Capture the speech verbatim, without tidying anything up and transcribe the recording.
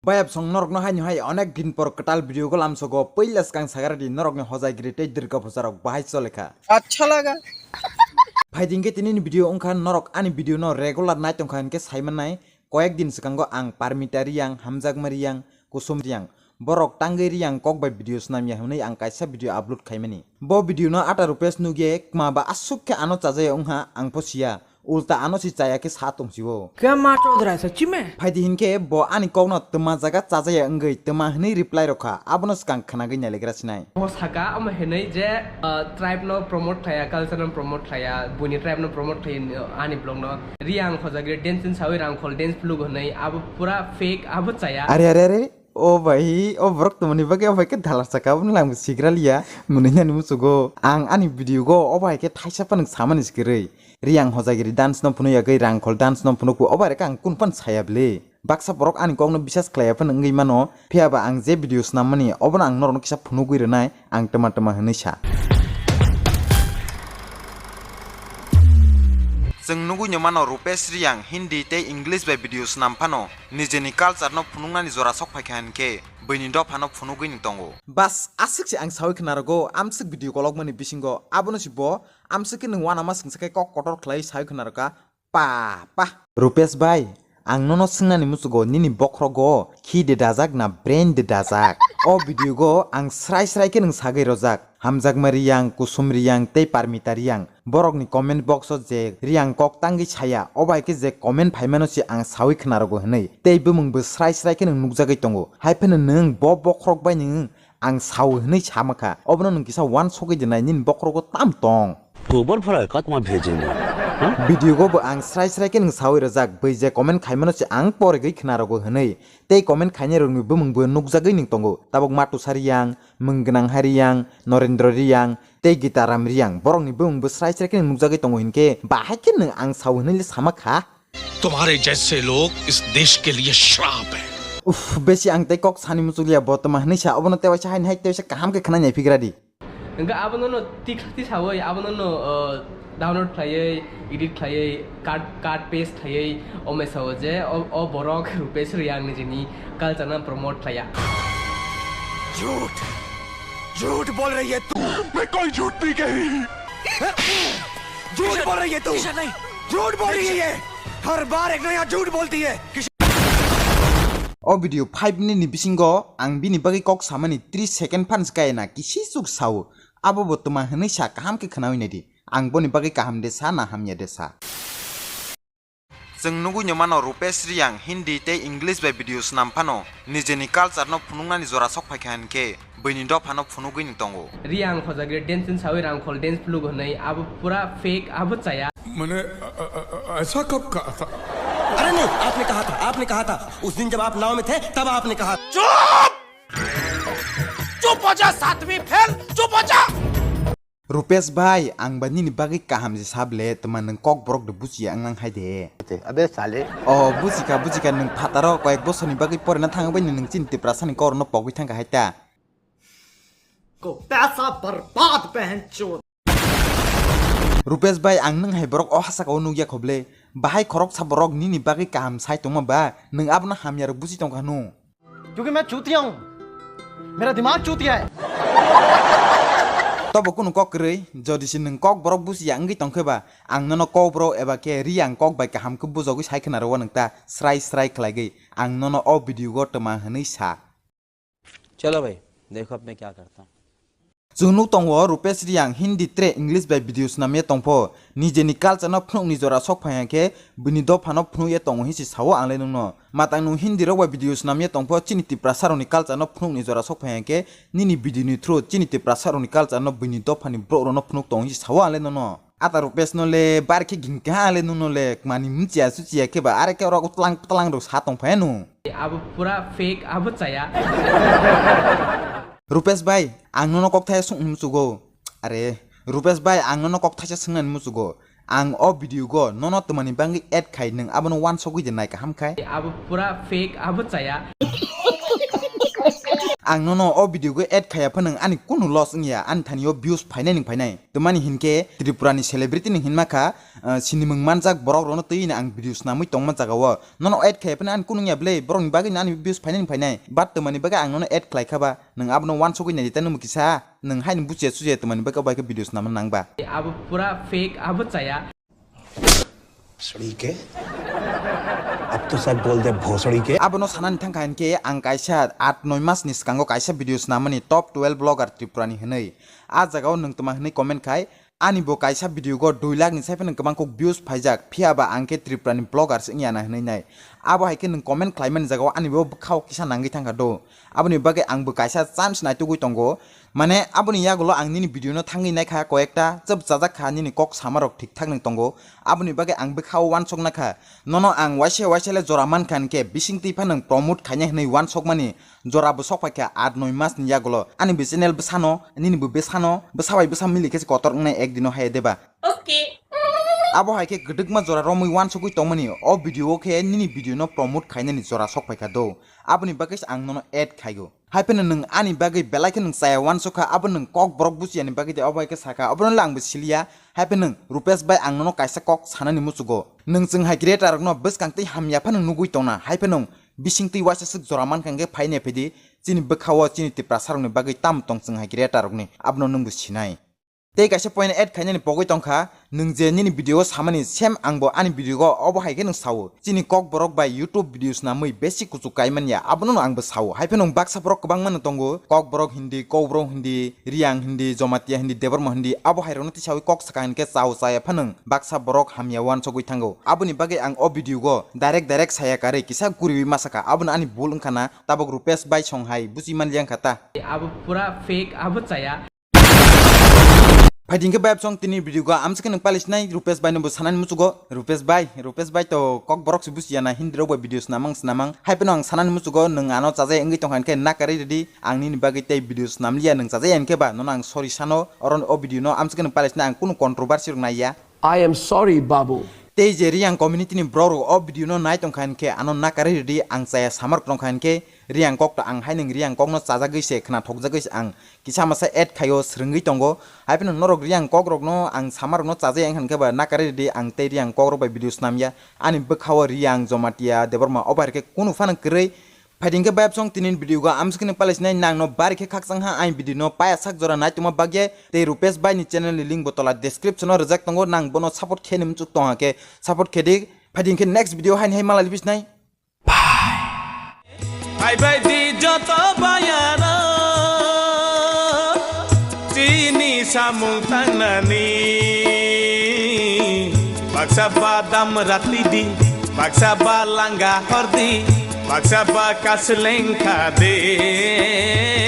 Bayap song norokno haino hai onek din por kwtal video go lamsogo, puila swkang sagaradi norokni hojai giri tei durga puja rok bahai cholekha. Acha laga. Phaidi hinkhe tinini video wngkha, norok ani video no regular nai tongkha hinkhe saimannai, koyek din swkango ang Parmita Riyang, Hamjakma Riyang, Kusum Riyang, borok tangwi Riyang kok bai video swnamya hwnwi ang kaisa video upload khaimani. Bo video no ata Rupesh nugye kma ba aswk khe ano chajaya wngha ang pho siya. Ulta ano si chaya khe sa tongsibo. Khe ma chodra sa chime? Phaidi hinkhe bo ani kokno twma jaga chajaya wngwi twma hwnwi reply rokha, abono swkang khwnagwi nailegra sinai. Bo saka omo hinwi je, uh, tribe no promote khlaiya, culture no promote khlaiya, buini tribe no promote khlaiya, uh, ani blog no. Riyang hojagri dance sawi rangkhol dance phuluk hinwi abo pura fake, abo chaya. Are, are, are. O bai, o borok tongmani bagwi o bai khe dalar saka, obo nang sigra liya, mwnwi nani muchugo. Ang ani video go o bai khe thaisa phano samani sikirwi. Riyang hojagiri dance no phunuk yagwi rangkhol dance no phunuk o bai khe ang kun phano saya bwle. Baksa borok ani kokno bisas khlaiya phano wngwi mano, phiya ba ang je video swnammani obono ang norokno kisa phunugwi rwnai, ang twma twma hwnwi sa. Chwng nugwi no mano Rupesh Riyang Hindi tei English bai video swnam phano nijeni culture no phunuknani jora sok phaikha hinkhe buini dopha no phunugwi ni tongo. Bas, aswk se ang sawi khwnarogo, amswk video kolokmani bisingo, abono si bo, amswk khe nwng uanama swngsa khe kok kotor khlai sawi khwnaroka, pa, pa. Rupesh bai, ang nono swngnani muchugo nini bokhrogo khi de dajak na brain de dajak? O video go ang srai srai khe nwng sagwi rojak. Hamjakma Riyang, Kusum Riyang tei Parmita Riyang. Borokni comment box o je Riyang kok tangwi saya, o bai khe je comment phaimano se ang sawi khwnarogo hwnwi. Tei bumung bo srai srai khe nwng nukjagwi tongo. Hai phano nwng bo bokhorok bai nwng ang sao hwnwi samakha. Obono nwng kisa uansugwi dinai nini bokhorogo tam tong. Video go bo ang srai srai khe nwng sawi rwjak, bui je comment khaimano se ang porigwi khwnarogo hwnwi. Tei comment khainairokni bumung bo nukjagwi nwng tongo. Tabuk Matu Sariyang, Mwng Gwnang Hariyang, Norendra Riyang, tei Gitaram Riyang. Borokni bumung bo srai srai khe nwng nukjagwi tongo hinkhe, bahai khe nwng ang sao hwnwi le sama kha. तुम्हारे जैसे लोग इस देश के लिए श्राप है। Uff, besi ang tei kok sani muchukliya, bo tma hwnwi sa, obono tewaisa haini hai tewaisa kaham khe khwnai nai phigra di. Hwnkhe abono no tikhlati sawi, abono no, uh, download khlaiwi, edit khlaiwi, cut, cut paste khlaiwi, omai sao je, o, o borok Rupesh Riyang nijini culture no promote khlaiya. झूठ, झूठ बोल रही है तू। मैं कोई झूठ नहीं कह रही। झूठ बोल रही है तू। झूठ बोल रही है। हर बार एक नया झूठ बोलती है। O video five minute ni bisingo ang bini bagwi kok samani tris second phan se kaya na kisi chuk sao. Abo bo tma hwnwi sa kaham khe khwnawi nai di. Ang boni bagwi kaham de sa na hamya de sa. Chwng nugwi no mano Rupesh Riyang Hindi tei English bai video swnam phano nijeni culture no phunuknani jora sok phaikha hinkhe buini dopha no phunugwi ni tongo. Riyang hojagre dance sawi rangkhol dance phuluk hwnwi abo pura fake, abo chaya. मैंने, अ, अ, अ, ऐसा कब कहा था? अरे नहीं, आपने कहा था, आपने कहा था। उस दिन जब आप नाव में थे, तब आपने कहा। चुप! चुप हो जा सातवीं फेल, चुप हो जा। Rupesh bhai, ang ba nini bagwi kaham se sable, tma nwng kok borok de buchiya wng nang hai de. अबे साले। O, bujikha, bujikha, nwng phataro koyek bosorni bagwi porina thangwi nwng chini Tiprasani kokno pogwi thangkha hai ta. को पैसा बर्बाद बहनचोद। Rupesh bhai, ang nwng hai borok o hasaka o nukya khoble. Bahai khoroksa borok nini bagwi kaham sai tongma ba, nwng abono hamya rok buchi tongkha hwno. क्योंकि मैं चूतिया हूँ। मेरा दिमाग चूतिया है। Tobo kunu kok kwrwi, jodi se nwng kok borok buchiya wngwi tongkhe ba, ang nono kok borok eba khe Riyang kok bai kaham khe bujogwi sai khwna rwo nwng ta srai srai khlaigwi, ang nono o video go tma hwnwi sa. चलो भाई, देखो अब मैं क्या करता हूँ। Chwng nuk tongo Rupesh Riyang Hindi tre English bai video swnamya tongpho, nijeni culture no phunukni jora sok phaiya khe bini dopha no phunukya tongo hinsi sao ang le nwngno. Matang nwng Hindi rok bai video swnamya tongpho, chini Tiprasa rokni culture no phunukni jora sok phaiya khe nini video ni through chini Tiprasa rokni culture no bini dopha ni borok rok no phunuk tongo hinsi sao ang le nwngno. Ata Rupesh no le bar khe gin kaha le nwngno le kmani mchiya suchiya khe ba are khe oro tlang tlang rok sa tong phai no. Abo pura fake, abo chaya. Rupesh bhai, ang nono kok thaisa swngni muchugo. Are, Rupesh bhai, ang nono kok thaisa swngnani muchugo. Ang o video go nono twmani bangwi add khai, nwng abono uansugwi de nai kaham khai. Abo pura fake, abo chaya. Ang nono o video go add khaya phano ani kunu loss wngya, ani thani o views phainai ning phainai. Twmani hinkhe Tripura ni celebrity ni hinma kha, ah, sinimung manjak borok rono twi no ang video snamwi tongma jaga o. Nono add khaya phano ani kunu wngya ble, borok ni bagwi no ani views phainai ning phainai. But twmani bagwi ang nono add khlai kha ba, nwng abono wansugwi nai di ta nwng kisa, nwng hai ni buchiya sujiya twmani bagwi obo hai khe video snamna nang ba. Abo pura fake, abo chaya. भोसड़ी के। अब तो सच बोल दे, भोसड़ी के। Abono sanani thangkha hinkhe ang kaisa aat noi mas ni swkango kaisa video snamani top twelve vlogger Tripura ni hinwi. A jaga o nwng twma hinwi comment khai, ani bo kaisa video go dui lakh ni sai phano kwbang kok views phaijak, phiya ba ang khe Tripura ni vlogger se wngya na hinwi nai. Abo hai khe nwng comment khlaimani jaga o ani bo bwkha o kisa nangwi thangkha do. Aboni bagwi ang bo kaisa chance naitugwi tongo. Mane, aboni yagulo ang nini video no thangwi naikha koyekta, chwp chajak kha nini kok samarok thik thak nung tongo. Aboni bagwi ang bwkha o wansok nakha. Nono ang waisa waisa le jora mankha hinkhe bising twi phano nwng promote khaina hinwi wansokmani jora bo sok phaikha aat noi mas ni yagulo. Ani bo channel bwsano, nini bo bwsano, bwsa bai bwsa mili khe se kotor wngnai ek dino hai deba. Okay. Abo hai khe kwdwkma jora romwi wansugwi tongmani o video o khe nini video no promote khainani jora sok phaikha do. Aboni bagwi se ang nono add khaigo. Hai phano nwng ani bagwi belai khe nwng chaya wansukha, abo nwng kok borok buchiyani bagwi de obo hai khe sakha, obono le ang bo siliya. Hai phano nwng Rupesh bai ang nono kaisa kok sanani muchugo. Nwng chwng hai creator rokno bwskang twi hamya phano nugwi tongna, hai phano nwng bising twi waisa swk jora mankha hinkhe phaine phidi chini bwkha o chini Tiprasa rokni bagwi tamo tong chwng hai creator rokni, abono nwng bo sinai. Tei kaisa point add khainani pogwi tongkha, nwng je nini video o samani same ang bo ani video o obo hai khe nwng sao. Chini kok borok bai YouTube video snamwi besi kuchuk kai manya, abono ang bo sao. Hai phano baksa borok kwbangma no tongo, kok borok hindi, kok borok hindi, Riang hindi, Jomatia hindi, Debbarma hindi, abo hai rokno tisawi kok saka hinkhe chao chaya phano baksa borok hamya wansogwi thango. Aboni bagwi ang o video o direct direct saya karwi kisa guriwi ma saka, abono ani bul wngkha na, tabok Rupesh bai song hai buchi man liya wngkha ta. Abo pura fake, abo chaya. Phaidi hinkhe bayapsong tini video go amswkhe nwng palisnai Rupesh bai no bo sanani muchugo. Rupesh bai, Rupesh bai to kok borok se buchiya na hindi rok bai video snamang snamang. Hai phano ang sanani muchugo nwng ano chajai wngwi tongkha hinkhe nakarwi rwdi ang nini bagwi tei video snamliya nwng chajai hinkhe ba nono ang sorry sano oro o video no amswkhe nwng palisnai ang kunu controversy rok naiya. I am sorry, Babu. Tei je Riang community ni borok rok o video no nai tongkha hinkhe ano nakarwi rwdi ang chaya samar tongkha hinkhe Riang kok to ang hai nwng Riang kok no chajagwi se khna thokjagwi se ang kisa masa add khaio, swrwngwi tongo. Hai phano norok Riang kok rokno ang sama rokno chajai ang hinkhe ba nakarwi rwdi ang tei Riang kok rok bai video snamya. Ani bwkha o Riang, Jomatia, Debbarma obo hai khe kunu phano kwrwi. Phaidi hinkhe bayapsong tini video go amswkhe nwng palisnai nang no bari khe khakchang ha ang video no paya sak jora nai tongma bagya tei Rupesh bai ni channel ni link bo tola description o rwjak tongo, nang bono support khe ni muchuk tongha khe support khe di. Phaidi hinkhe next video haini hai malai bisnai. Phaibai di joto bayaro chini samung tangnani. Baksa badam rati di, baksa ba langa hordi, baksa ba kasleng khade.